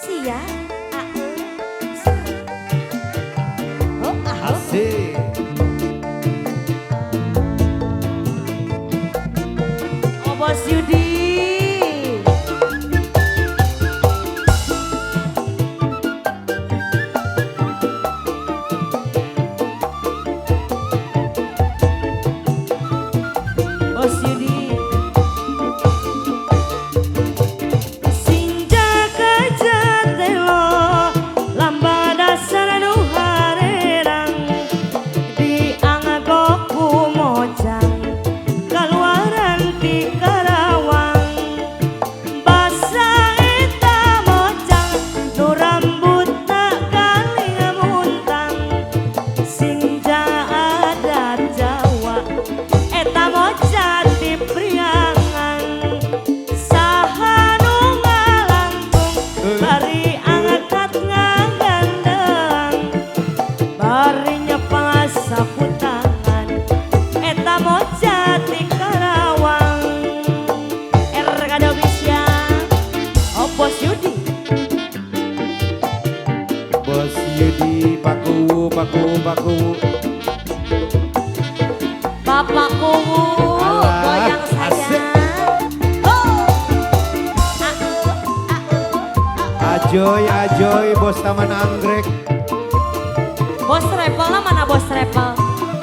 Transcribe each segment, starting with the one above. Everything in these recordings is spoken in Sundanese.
Sia. Oh, ah. Asik. Oh, Bos Yudi. Bos Yudi. Bos Yudi, Paku, Paku, Paku. Bapak Kuwu, goyang sayang. Oh. Ajoy, ajoy, bos Taman Anggrek. Bos Repel lah, mana bos Repel?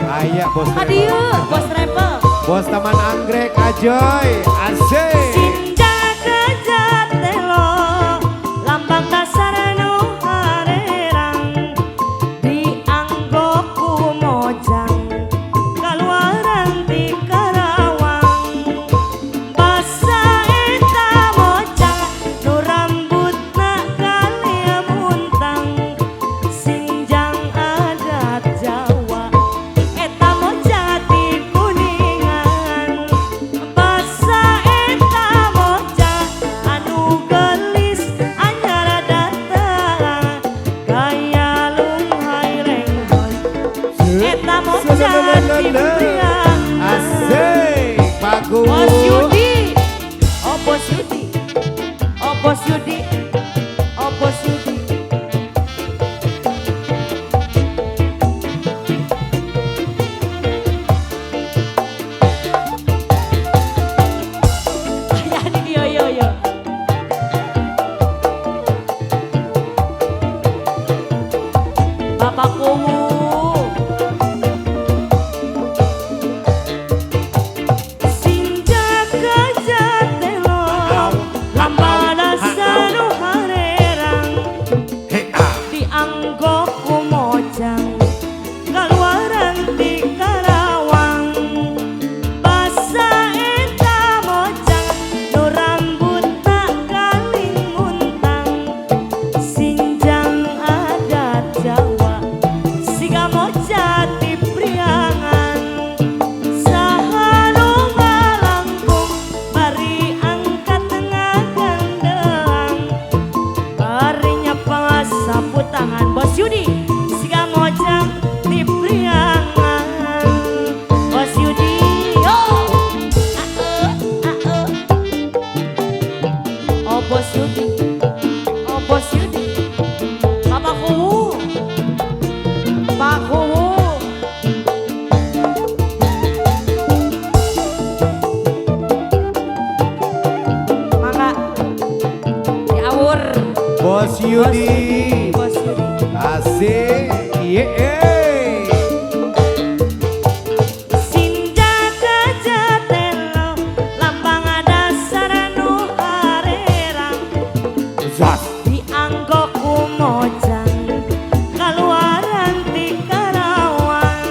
Ayah bos Repel. Adieu, bos Repel. Bos Taman Anggrek, ajoy, asik. Asik, Paku. Bos Yudi, oh Bos Yudi, oh Bos Yudi, oh Bos Yudi. Ayah nih yo yo yo. Bapak Kuwu. Bos Yudi, siga mojang di Priangan. Bos Yudi, yo, oh Bos Yudi, oh Bos Yudi, Bapak Kuwu, Pak Kuwu. Mangga, diawur. Bos Yudi. Asik, yeay. Sinja kejatelo, lambang dasar nu harerang. Dianggo kumojang, kaluaran ti Karawang.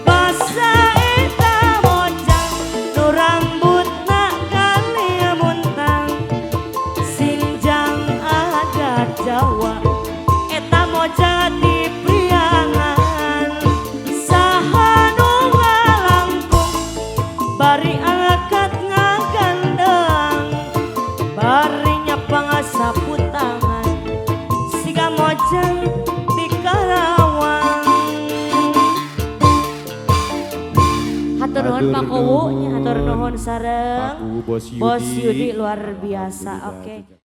Basa eta mojang, nu rambutna kali muntang. Sinjang adat Jawa. Jati Priangan, saha nu ngalangkung, bari angkat ngagandeng, bari nyapang sapu tangan, siga mojang di Karawang. Hatur nuhun Pak Kuwu, hatur nuhun sareng Bos Yudi, Bos Yudi luar biasa, oke.